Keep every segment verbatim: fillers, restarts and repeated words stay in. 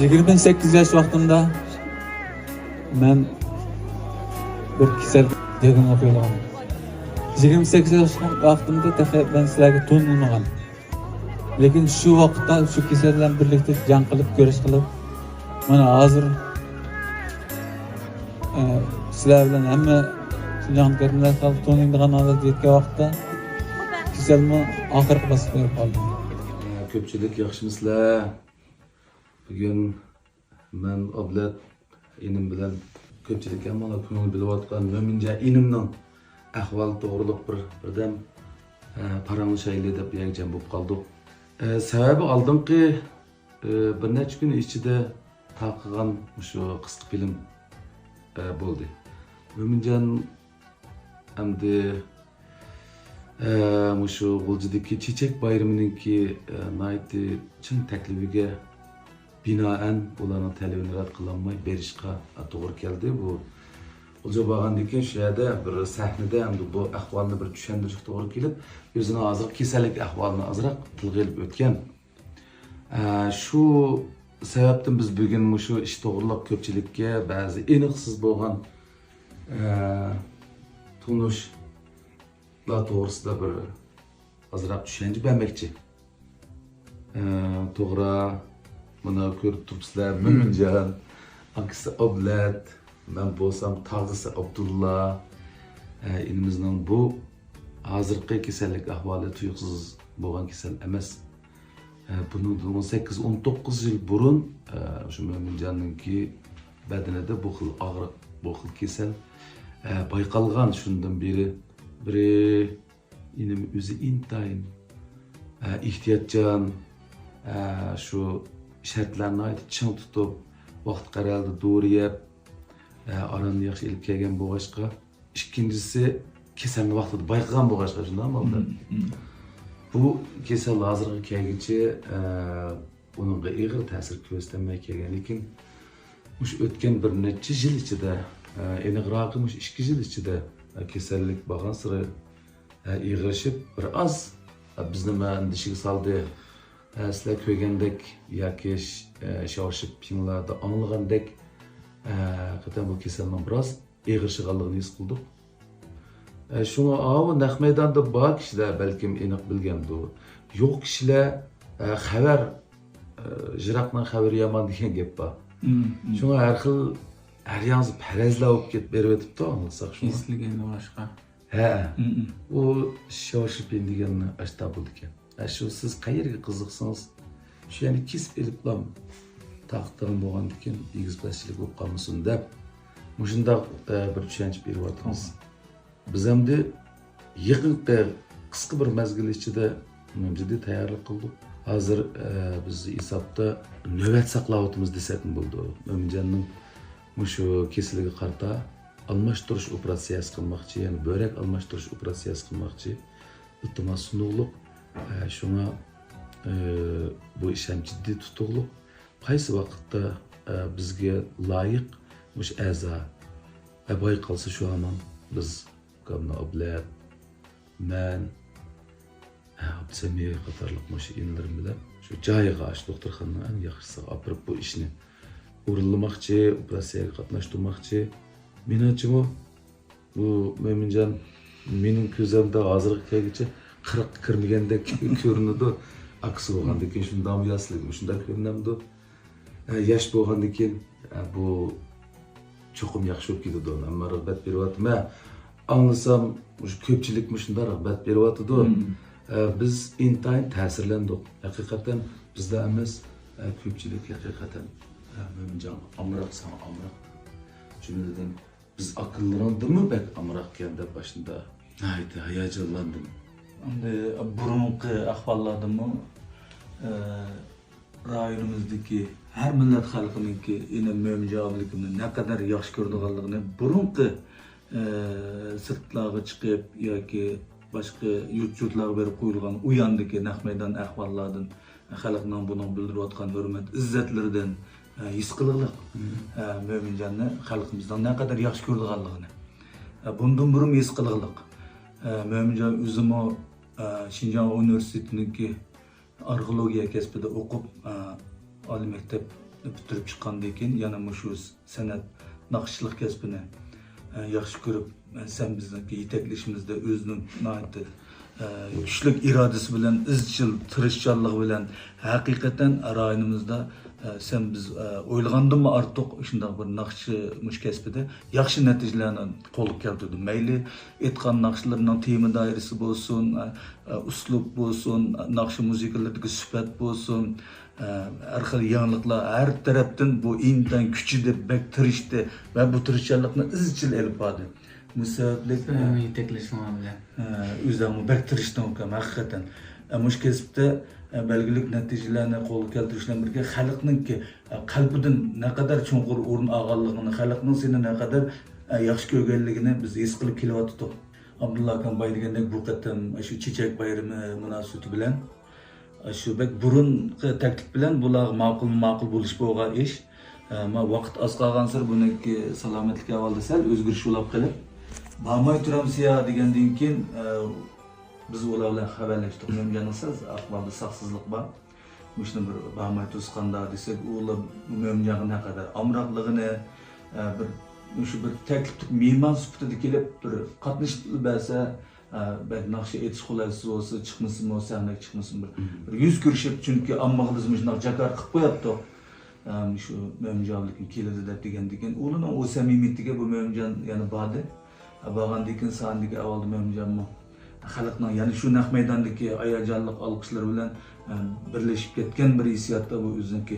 يىگىرمە سەككىز ياش ۋاقتىمدا مەن بىر كېسەل دىياگنوز قويۇلغان. يىگىرمە سەككىز ياش ۋاقتىمدا تېخى مەن سىلەرگە تونۇلمىغان. لېكىن شۇ ۋاقىتتا شۇ كېسەل بىلەن بىرلىكتە جەڭ قىلىپ، كۈرەش قىلىپ، مانا ھازىر، ئە، سىلەر بىلەن ھەممە شىنجاڭدىكى مىللەت خەلقى تونۇيدىغان ھالەتكە يەتكەن ۋاقىتتا كېسەلمۇ ئاخىرقى باسقۇچقا كىرىپ قالدى. كۆپچىلىك ياخشىمۇسىلەر؟ بۈگۈن مەن ئابلەت ئىنىم بىلەن كۆپچىلىك ھەممىڭلار كۆڭۈل بۆلۈۋاتقان مۆمىنجان ئىنىمنىڭ ئەھۋالى توغرۇلۇق بىر، بىردەم، ئە، پاراڭلىشايلى دەپ بۇ يەرگە جەم بولۇپ قالدۇق. ئە، سەۋەبى ئالدىنقى، ئە، بىر نەچچە كۈن ئىچىدە تارقىغان مۇشۇ قىسقا فىلىم، ئە، بولدى. مۆمىنجان ئەمدى، ئە، مۇشۇ غۇلجىدىكى چېچەك بايرىمىنىڭكى، ئە، ناھايىتى چىڭ تەكلىپىگە بىنائەن ئۇلارنىڭ تەلىپىنى رەت قىلالماي بېرىشقا توغرا كەلدى. بۇ غۇلجىغا بارغاندىن كېيىن شۇ يەردە بىر سەھنىدە ئەمدى بۇ ئەھۋالنى بىر چۈشەندۈرۈشكە توغرا كېلىپ، ئۆزىنىڭ ھازىرقى كېسەللىك ئەھۋالىنى ئازراق تىلغا ئېلىپ ئۆتكەن. ئە، شۇ سەۋەبتىن بىز بۈگۈن مۇشۇ ئىش توغرىلىق كۆپچىلىككە بەزى ئېنىقسىز بولغان، ئە، تونۇشلار توغرىسىدا بىر ئازراق چۈشەنچە بەرمەكچى. ئە، توغرا، مانا كۆرۈپ تۇرۇپسىلەر، مۆمىنجان، ئاكىسى ئابلەت، مەن بولسام تاغىسى ئابدۇللا. ئە، ئىنىمىزنىڭ بۇ ھازىرقى كېسەللىك ئەھۋالى تۇيۇقسىز بولغان كېسەل ئەمەس. ئە، بۇنىڭدىن ئون سەككىز، ئون توققۇز يىل بۇرۇن، ئە، شۇ مۆمىنجاننىڭكى بەدىنىدە بۇ خىل ئاغرىق، بۇ خىل كېسەل، ئە، بايقالغان. شۇندىن بېرى بىرى ئىنىم ئۆزى ئىنتايىن، ئە، ئېھتىياتچان، ئە، شۇ شەرتلەرنى ناھايىتى چىڭ تۇتۇپ، ۋاقتى قەرەلدە دورا يەپ، ئە، ئاراننى ياخشى ئېلىپ كەلگەن بولغاچقا، ئىككىنچىسى كېسەلنى ۋاقتىدا بايقىغان بولغاچقا، شۇنداقمۇ ئابلەت؟ مم، مم. بۇ كېسەل ھازىرغا كەلگۈچە، ئە، ئۇنىڭغا ئېغىر تەسىر كۆرسىتەلمەي كەلگەن. لېكىن مۇشۇ ئۆتكەن بىر نەچچە يىل ئىچىدە، ئە، ئېنىقراقى مۇشۇ ئىككى يىل ئىچىدە، ئە، كېسەللىك بارغانسېرى، ئە، ئېغىرلىشىپ، بىر ئاز، ئە، بىزنىمۇ ئەندىشىگە سالدى. ئە، سىلەر كۆرگەندەك ياكى ش-، ئە، شياۋشىپىڭلاردا ئاڭلىغاندەك، ئە، ھەقىقەتەن بۇ كېسەلنىڭ بىراز ئېغىرلىشىدىغانلىقىنى ھېس قىلدۇق. ئە، شۇڭا ئاۋۇ نەق مەيداندا بار كىشىلەر بەلكىم ئېنىق بىلگەندۇ. يوق كىشىلەر، ئە، خەۋەر، ئە، يىراقنىڭ خەۋىرى يامان دېگەن گەپ بار. مم، مم. شۇڭا ھەر خىل، ھەر ياڭزا پەرەزلەر بولۇپ كېتىپ بېرىۋېتىپتۇ، ئاڭلىساق شۇڭا. ئېسلىگەن باشقا. ھە. مم، مم. ئۇ شياۋشىپىڭ دېگەن ئاشتا بولىدىكەن. ئە، شۇ سىز قەيەرگە قىزىقسىڭىز، شۇ يەرنى كېسىپ ئېلىپلا تارقىتىدىغان بولغاندىكىن، ئېگىز-پەسچىلىك بولۇپ قالمىسۇن دەپ، مۇشۇنداق، ئە، بىر چۈشەنچە بېرىۋاتىمىز. توغرا. بىز ئەمدى يېقىنقى قىسقا بىر مەزگىل ئىچىدە جىددىي تەييارلىق قىلدۇق. ھازىر، ئە، بىز ھېسابتا نۆۋەت ساقلاۋاتىمىز دېسەكمۇ بولىدۇ. مۆمىنجاننىڭ مۇشۇ كېسىلىگە قارىتا ئالماشتۇرۇش ئوپېراتسىيەسى قىلماقچى، يەنى بۆرەك ئالماشتۇرۇش ئوپېراتسىيەسى قىلماقچى. ئىلتىماس سۇنۇقلۇق. ئە، شۇڭا، ئە، بۇ ئىش ھەم جىددىي تۇتۇقلۇق. قايسى ۋاقىتتا، ئە، بىزگە لايىق مۇشۇ ئەزا، ئە، بايقالسا شۇ ھامان بىز ئۇكامنى ئابلەت، مەن، ئە، ئابدۇسەمىر قاتارلىق مۇشۇ ئىنىلىرىم بىلەن شۇ جايىغا، ئاشۇ دوختۇرخانىنىڭ ئەڭ ياخشىسىغا ئاپىرىپ بۇ ئىشنى ئورۇنلىماقچى، ئوپېراتسىيەگە قاتناشتۇرماقچى. مېنىڭچىمۇ بۇ مۆمىنجان مېنىڭ كۆزۈمدە ھازىرغا كەلگۈچە قىرىققا كىرمىگەندەك كۆرۈنىدۇ. ئاكىسى بولغاندىن كېيىن شۇنداقمۇ يا سىلەرگىمۇ شۇنداق كۆرۈنەمدۇ؟ ئە، ياش بولغاندىن كېيىن، ئە، بۇ چوقۇم ياخشى بولۇپ كېتىدۇ. ھەممە رىغبەت بېرىۋاتىمەن. ئاڭلىسام، مۇشۇ كۆپچىلىكمۇ شۇنداق رىغبەت بېرىۋاتىدۇ. مم. ئە، بىز ئىنتايىن تەسىرلەندۇق. ھەقىقەتەن بىزلا ئەمەس، ئە، كۆپچىلىك ھەقىقەتەن، ئە، مۆمىنجانغا ئامراق، ساڭا ئامراق. جۈملىدىن بىز ئاكىلىرىڭدىنمۇ بەك ئامراقكەن دەپ باشلىدا ناھايىتى ھاياجانلاندىم. ئەمدى بۇرۇنقى ئەھۋاللاردىنمۇ، ئە، رايونىمىزدىكى ھەر مىللەت خەلقىنىڭكى ئىنىم مۆمىنجان ئابلىكىمنى نەقەدەر ياخشى كۆرىدىغانلىقىنى بۇرۇنقى، ئە، سىرتلارغا چىقىپ ياكى باشقا يۇرت-يۇرتلارغا بېرىپ قويۇلغان ئۇ ياندىكى نەق مەيدان ئەھۋاللاردىن خەلقنىڭ بۇنىڭغا بىلدۈرۈۋاتقان ھۆرمەت-ئىززەتلىرىدىن، ئە، ھېس قىلغلىق. مم. ئە، مۆمىنجاننى خەلقىمىزنىڭ نەقەدەر ياخشى كۆرىدىغانلىقىنى. ئە، بۇندىن بۇرۇن ھېس قىلغلىق. ئە، مۆمىنجان ئۆزىمۇ، ئە، شىنجاڭ ئۇنىۋېرسىتېتىنىڭكى ئارخېئولوگىيە كەسپىدە ئوقۇپ، ئە، ئالىي مەكتەپ پۈتتۈرۈپ چىققاندىن كېيىن، يەنە مۇشۇ سەنئەت ناخشىچىلىق كەسپىنى، ئە، ياخشى كۆرۈپ، ئە، سەن بىزنىڭكى يېتەكلىشىمىزدە ئۆزىنىڭ ناھايىتى، ئە، كۈچلۈك ئىرادىسى بىلەن، ئىزچىل تىرىشچانلىقى بىلەن ھەقىقەتەن رايونىمىزدا، ئە، سەن بىز، ئە، ئويلىغاندىنمۇ ئارتۇق شۇنداق بىر ناخشىچى مۇشۇ كەسپىدە ياخشى نەتىجىلەرنى قولغا كەلتۈردى. مەيلى ئېيتقان ناخشىلىرىنىڭ تېما دائىرىسى بولسۇن، ئە، ئە، ئۇسلۇب بولسۇن، ناخشا مۇزىكىلىرىدىكى سۈپەت بولسۇن، ئە، ھەر خىل يېڭىلىقلار ھەر تەرەپتىن بۇ ئىنتايىن كۈچىدى، بەك تىرىشتى ۋە بۇ تىرىشچانلىقنى ئىزچىل ئېلىپ باردى. مۇشۇ سەۋەبلىك، سىلەرنىڭ يېتەكلىشىڭلار بىلەن. ئە، ئۆزۈڭمۇ بەك تىرىشتىڭ ئۇكام، ھەقىقەتەن. ئە، مۇشۇ كەسىپتە، ئە، بەلگىلىك نەتىجىلەرنى قولغا كەلتۈرۈش بىلەن بىرگە، خەلقنىڭكى، ئە، قەلبىدىن نەقەدەر چوڭقۇر ئورۇن ئالغانلىقىنى، خەلقنىڭ سېنى نەقەدەر، ئە، ياخشى كۆرگەنلىكىنى بىز ھېس قىلىپ كېلىۋاتىدۇق. ئابدۇللا ئاكام بايا دېگەندەك، بۇ قېتىم شۇ چېچەك بايرىمى مۇناسىۋىتى بىلەن، شۇ بەك بۇرۇنقى تەكلىپ بىلەن بۇلارغا ماقۇلمۇ ماقۇل بولۇشۇپ بولغان ئىش. ئەمما ۋاقىت ئاز قالغانسېرى بۇنىڭكى سالامەتلىك ئەھۋالىدا سەل ئۆزگىرىش بولۇپ قېلىپ، بارماي تۇرامسىز يا دېگەندىن كېيىن، ئە، بىز ئۇلار بىلەن خەۋەرلەشتۇق. مۆمجاننىڭ سەل ئەھۋالدا ساقسىزلىق بار. مۇشۇنى بىر بارماي تۇرسا قانداق دېسەك، ئۇلار مۆمجانغا نەقەدەر ئامراقلىقىنى، ئە، بىر، مۇشۇ بىر تەكلىپلىك مېھمان سۈپىتىدە كېلىپ، بىر قاتنىشىپ بەرسە، ئە، بەك ناخشا ئېيتىش قولايسىز بولسا، چىقمىسىمۇ، سەھنىگە چىقمىسىمۇ، بىر، بىر يۈز كۆرۈشۈپ، چۈنكى ئاممىغا بىز مۇشۇنداق جاكار قىلىپ قوياتتۇق. ئە، مۇشۇ مۆمجان بىلەن كېلىدۇ دەپ دېگەندىكىن، ئۇلارنىڭ ئۇ سەمىمىيىتىگە بۇ مۆمجان يەنە باردى. ئە، بارغاندىن كېيىن سەھنىدىكى ئەھۋالدا مۆمجانمۇ خەلقنىڭ، يەنى شۇ نەق مەيداندىكى ھاياجانلىق ئالقىشلىرى بىلەن، ئە، بىرلىشىپ كەتكەن بىر ھېسسىياتتا بۇ ئۆزىنىڭكى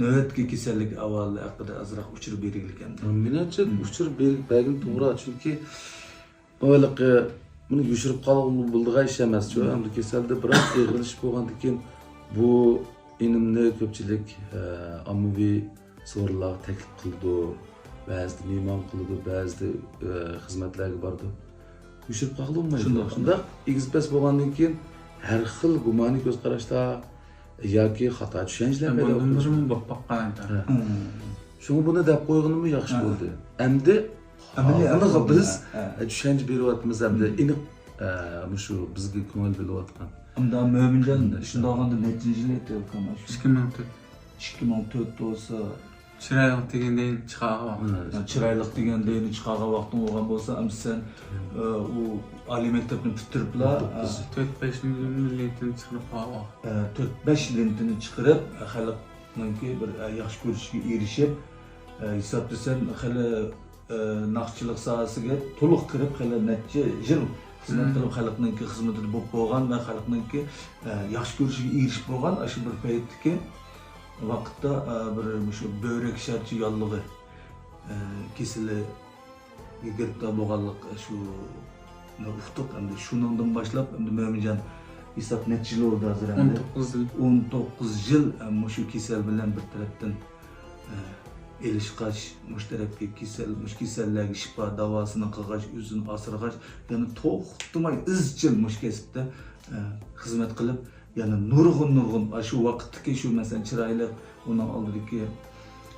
نۆۋەتتىكى كېسەللىك ئەھۋالى ھەققىدە ئازراق ئۇچۇر بېرىگىلىكەن. مېنىڭچە، مم. ئۇچۇر بېرىپ بەرگىنى توغرا، چۈنكى بۇ ھېلىقى بۇنى يوشۇرۇپ قالغىلى بولىدىغان ئىش ئەمەسچۇ. مم. ئەمدى كېسەلدە بىراز ئېغىرلىشىپ بولغاندىن كېيىن بۇ ئىنىمنى كۆپچىلىك، ئە، ئاممىۋى سورۇنلارغا تەكلىپ قىلىدۇ، بەزىدە مېھمان قىلىدۇ، بەزىدە، ئە، خىزمەتلەرگە بارىدۇ. يوشۇرۇپ قالغىلى بولمايدۇ. شۇنداق، شۇنداق. شۇنداق ئېگىز پەس بولغاندىن كېيىن ھەر خىل گۇمانىي كۆز قاراشلار ياكى خاتا چۈشەنچىلەر پەيدا بولۇپ قېلىشى مۇمكىن. بولۇپ باققان. ھە. مم. شۇڭا بۇنى دەپ قويغىنىمۇ ياخشى ھە. بولدى. ئەمدى ئەمەلىي ئالدىغا بىز، ھە. ئە، چۈشەنچە بېرىۋاتىمىز ئەمدى مم. ئېنىق، ئە، مۇشۇ بىزگە كۆڭۈل بۆلۈۋاتقان. ئەمدى مۆمىنجان شۇنداق. شۇنداغاندا نەچچىنچى يىل ئېيتىۋاتقان؟ ئىككى مىڭ تۆت. ئىككى مىڭ تۆت بولسا، چىرايلىق دېگەندىن چىقارغان ۋاقىت. ھە. چىرايلىق دېگەندىن چىقارغان ۋاقتىڭ بولغان بولسا، ئەمدى سەن، ھە. ئە، ئۇ ئالىي مەكتەپنى پۈتتۈرۈپلا، ئون توققۇز. ئە، تۆت بەش لېنتىنى چىقىرىپ قويغان ۋاقىت. ئە، تۆت بەش لېنتىنى چىقىرىپ، ئە، خەلقنىڭكى بىر، ئە، ياخشى كۆرۈشىگە ئېرىشىپ، ئە، ھېسابلىسام خېلى، ئە، ناخشىچىلىق ساھەسىگە تولۇق كىرىپ، خېلى نەچچە يىل خىزمەت مم. قىلىپ، خەلقنىڭكى خىزمىتىدە بولۇپ بولغان ۋە خەلقنىڭكى، ئە، ياخشى كۆرۈشىگە ئېرىشىپ بولغان ئاشۇ بىر پەيتتىكى ۋاقىتتا، ئە، بىر مۇشۇ بۆرەك شارچە ياللۇغى، ئە، كېسىلىگە گىرىپتار بولغانلىق، ئە، شۇنى ئۇقتۇق. ئەمدى شۇنىڭدىن باشلاپ، ئەمدى مۆمىنجان ھېساب نەچچە يىل بولدى ھازىر ئەمدى؟ ئون توققۇز يىل. ئون توققۇز يىل، ئە، مۇشۇ كېسەل بىلەن بىر تەرەپتىن، ئە، ئېلىشقاچ، مۇشۇ تەرەپكە كېسەل، مۇشۇ كېسەللەرگە شىپا داۋاسىنى قىلغاچ، ئۆزىنى ئاسرىغاچ، يەنە توختىماي ئىزچىل مۇشۇ كەسىپتە، ئە، خىزمەت قىلىپ، يەنە نۇرغۇن، نۇرغۇن، ئاشۇ ۋاقىتتىكى شۇ، مەسىلەن، چىرايلىق، ئۇنىڭ ئالدىدىكى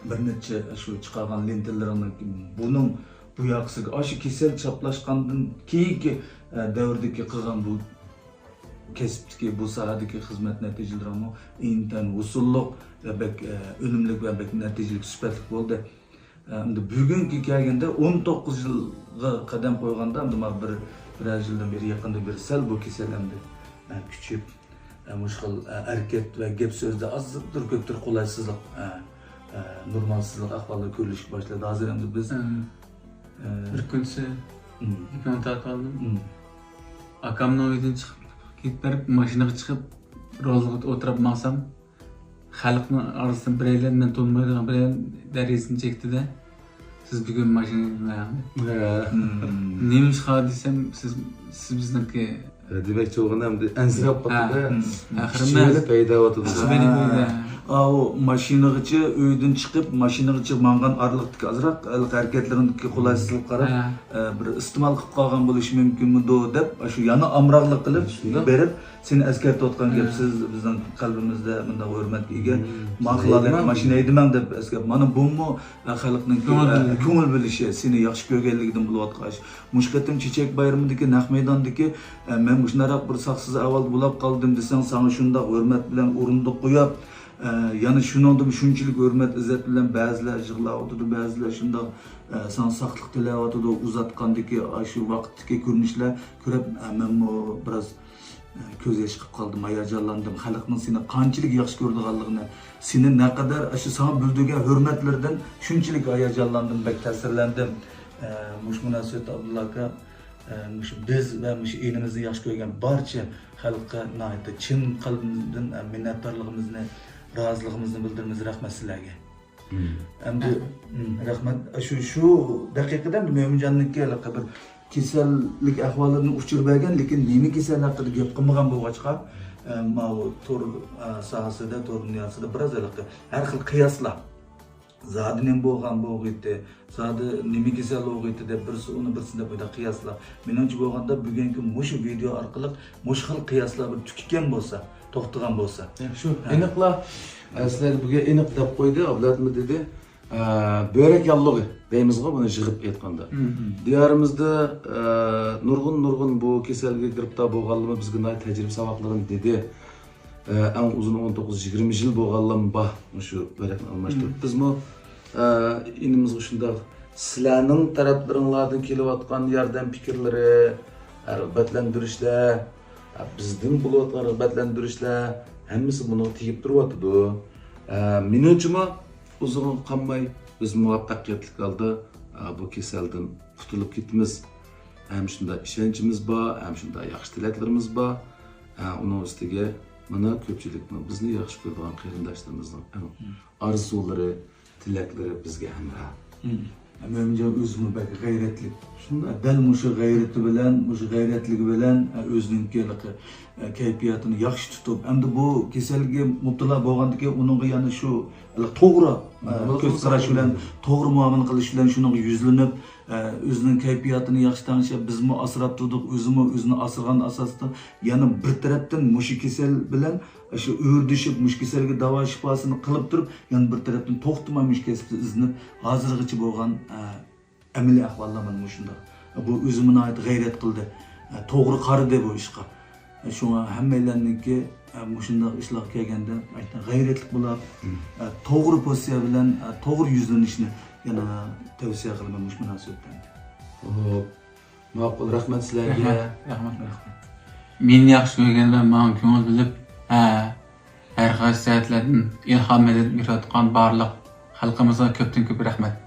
بىر نەچچە شۇ چىقارغان لېنتىلىرىڭنىڭ بۇنىڭ بۇ ياقىسىغا، ئاشۇ كېسەل چاپلاشقاندىن كېيىنكى، ئە، دەۋردىكى قىلغان بۇ كەسىپتىكى، بۇ ساھەدىكى خىزمەت نەتىجىلىرىڭمۇ ئىنتايىن ھوسۇللۇق ۋە بەك، ئە، ئۈنۈملۈك ۋە بەك نەتىجىلىك، سۈپەتلىك بولدى. ئەمدى بۈگۈنگە كەلگەندە، ئون توققۇز يىلغا قەدەم قويغاندا، ئەمدى مانا بىر، بىرەر يىلدىن بېرى، يېقىندىن بېرى سەل بۇ كېسەل ئەمدى، ئە، كۈچىيىپ، ئە، مۇشۇ خىل، ئە، ھەرىكەت ۋە گەپ سۆزدە ئازدۇر كۆپتۇر قولايسىزلىق، ئە، ئە، نورمالسىزلىق ئەھۋاللىرى كۆرۈلۈشكە باشلىدى. ھازىر ئەمدى بىز، مم. ئە، بىر كۈنسى مم. ئېكران تارتىۋالدىم. مم. ئاكامنىڭ ئۆيىدىن چىقىپ كېتىپ بېرىپ، ماشىنىغا چىقىپ، رولغا ئولتۇرۇپ ماڭسام، خەلقنىڭ ئارىسىدىن بىرەيلەن، مەن تونۇمايدىغان بىرەيلەن دەرىجىسىنى چەكتى-دە، سىز بۈگۈن ماشىنا ھەيدىمەڭ دەپ. ھە. مم. نېمە ئىشقا دېسەم، سىز، سىز بىزنىڭكى. ھە، دېمەكچى بولغىنى ئەمدى ئەنسىرەپ قاپتۇ-دە. ھە. ئاخىرى كىشى مەن بىلەن پەيدا بولۇۋاتىدۇ. كىشى بىلەن ھە. پەيدا. ئاۋۇ ماشىنىغىچە، ئۆيدىن چىقىپ، ماشىنىغىچە ماڭغان ئارىلىقتىكى ئازراق ھەرىكەتلىرىڭدىكى قولايسىزلىققا قاراپ، ھە. ئە، بىر ئىستېمال قىلىپ قالغان بولۇشى مۇمكىنمىدۇ دەپ، ئاشۇ يەنە ئامراقلىق قىلىپ شۇنداق. بېرىپ، سېنى ئەسكەرتىۋاتقان گەپ، ھە. سىز بىزنىڭ قەلبىمىزدە مۇنداق ھۆرمەتكە ئىگە. مم. ماقۇلانى ھەيدىمەڭ. ماشىنا ھەيدىمەڭ دەپ ئەسكەرت. مانا بۇمۇ، ئە، خەلقنىڭكى، كۆڭۈل ئە، بۆلۈش. كۆڭۈل بۆلۈشى، سېنى ياخشى كۆرگەنلىكىدىن بولۇۋاتقان ئىش. مۇشۇ قېتىم چېچەك بايرىمىدىكى نەق مەيداندىكى، ئە، مەن مۇشۇنداق بىر ساقسىز ئەھۋالدا بولاپ قالدىم دېسەڭ، ساڭا شۇنداق ھۆرمەت بىلەن ئورۇندۇق قويۇپ، ئە، يەنە شۇنىڭدىمۇ شۇنچىلىك ھۆرمەت-ئىززەت بىلەن بەزىلەر يىغلاۋاتىدۇ، بەزىلەر شۇنداق، ئە، ساڭا ساقلىق تىلەۋاتىدۇ، ئۇزاتقاندىكى ئاشۇ ۋاقىتتىكى كۆرۈنۈشلەر كۆرۈپ، ئە، مەنمۇ بىراز، ئە، كۆز ياش قىلىپ قالدىم، ھاياجانلاندىم. خەلقنىڭ سېنى قانچىلىك ياخشى كۆرىدىغانلىقىنى، سېنى نەقەدەر ئاشۇ ساڭا بىلدۈرگەن ھۆرمەتلىرىدىن شۇنچىلىك ھاياجانلاندىم، بەك تەسىرلەندىم. ئە، مۇشۇ مۇناسىۋەتتە ئابدۇللا ئاكا، ئە، مۇشۇ بىز ۋە مۇشۇ ئېلىمىزنى ياخشى كۆرگەن بارچە خەلققە ناھايىتى چىن قەلبىمىزدىن، ئە، مىننەتدارلىقىمىزنى، رازىلىقىمىزنى بىلدۈرىمىز. رەھمەت سىلەرگە. مم. ئەمدى، رەھمەت. مم، رەھمەت. شۇ، شۇ دەقىقىدە مۆمىنجاننىڭكى ھېلىقى بىر كېسەللىك ئەھۋالىدىن ئۇچۇر بەرگەن، لېكىن نېمە كېسەل ھەققىدە گەپ قىلمىغان بولغاچقا، ئە، ماۋۇ تور، ئە، ساھەسىدە، تور دۇنياسىدا بىراز ھېلىقى ھەر خىل قىياسلار. زادى نېمە بولغان بولغىيتتى، زادى نېمە كېسەل بولغىيتتى دەپ بىرسى ئۇنى بىرسىنى دەپ بۇنداق قىياسلار. مېنىڭچە بولغاندا بۈگۈنكى مۇشۇ ۋىدېئو ئارقىلىق مۇشۇ خىل قىياسلار بىر تۈگىگەن بولسا، توختىغان بولسا. شۇ، ھە. ئېنىقلا، ئە، سىلەرگە بۈگۈن ئېنىق دەپ قويدى، ئابلەتمۇ دېدى. ئە، بۆرەك ياللۇغى دەيمىزغۇ بۇنى يىغىپ ئېيتقاندا. مم. دىيارىمىزدا، ئە، نۇرغۇن، نۇرغۇن بۇ كېسەلگە گىرىپتار بولغانلىرىمۇ بىزگە ناھايىتى تەجرىبە ساۋاقلىرىنى دېدى. ئە، ئەڭ ئۇزۇن ئون توققۇز يىگىرمە يىل بولغانلارمۇ بار، مۇشۇ بۆرەكنى ئالماشتۇرۇپ. مم. بىزمۇ، ئە، ئىنىمىزغا شۇنداق، سىلەرنىڭ تەرەپلىرىڭلاردىن كېلىۋاتقان ياردەم پىكىرلىرى، ئە، رىغبەتلەندۈرۈشلەر، ئە، بىزدىن بولۇۋاتقان رىغبەتلەندۈرۈشلەر، ھەممىسى بۇنىڭغا تېگىپ تۇرۇۋاتىدۇ. ئە، مېنىڭچىمۇ ئۇزۇنغا قالماي بىز مۇۋەپپەقىيەتلىك ھالدا، ئە، بۇ كېسەلدىن قۇتۇلۇپ كېتىمىز. ھەم شۇنداق ئىشەنچىمىز بار، ھەم شۇنداق ياخشى تىلەكلىرىمىز بار. ھە، ئۇنىڭ ئۈستىگە مانا كۆپچىلىكنىڭ، بىزنى ياخشى كۆرىدىغان قېرىنداشلىرىمىزنىڭ ئەڭ مم. ئارزۇلىرى، تىلەكلىرى بىزگە ھەمراھ. مم. مۆمىنجان ئۆزىمۇ بەك غەيرەتلىك. شۇنداق. دەل مۇشۇ غەيرىتى بىلەن، مۇشۇ غەيرەتلىكى بىلەن، ئە، ئۆزىنىڭكى ھېلىقى، ئە، كەيپىياتىنى ياخشى تۇتۇپ، ئەمدى بۇ كېسەلگە مۇپتىلا بولغاندىكىن ئۇنىڭغا يەنە شۇ توغرا، ئە، كۆز قاراش بىلەن، توغرا مۇئامىلە قىلىش بىلەن شۇنىڭغا يۈزلىنىپ، ئە، ئۆزىنىڭ كەيپىياتىنى ياخشى تەڭشەپ، بىزمۇ ئاسراپ تۇردۇق، ئۆزىمۇ ئۆزىنى ئاسرىغان ئاساستا، يەنە بىر تەرەپتىن مۇشۇ كېسەل بىلەن شۇ ئۆرۈشۈپ، مۇشۇ كېسەلگە داۋا شىپاسىنى قىلىپ تۇرۇپ، يەنە بىر تەرەپتىن توختىماي مۇشۇ كەسىپتە ئىزدىنىپ، ھازىرغىچە بولغان، ئە، ئەمەلىي ئەھۋاللار مانا مۇشۇنداق. بۇ ئۆزىمۇ ناھايىتى غەيرەت قىلدى. ئە، توغرا قارىدى بۇ ئىشقا. ئە، شۇڭا ھەممەيلەننىڭكى، ئە، مۇشۇنداق ئىشلارغا كەلگەندە، ئەيتىڭ، غەيرەتلىك بولۇپ، مم. ئە، توغرا پوزىتسىيە بىلەن، ئە، توغرا يۈزلىنىشنى يەنە تەۋسىيە قىلىمەن مۇشۇ مۇناسىۋەت بىلەن. خوپ. ماقۇل، رەھمەت سىلەرگە. رەھمەت، رەھمەت، رەھمەت. مېنى ياخشى كۆرگەن ۋە ماڭا كۆڭۈل بۆلۈپ، ھە، ھەر قايسى جەھەتلەردىن ئىلھام، مەدەت بېرىۋاتقان بارلىق خەلقىمىزغا كۆپتىن كۆپ رەھمەت.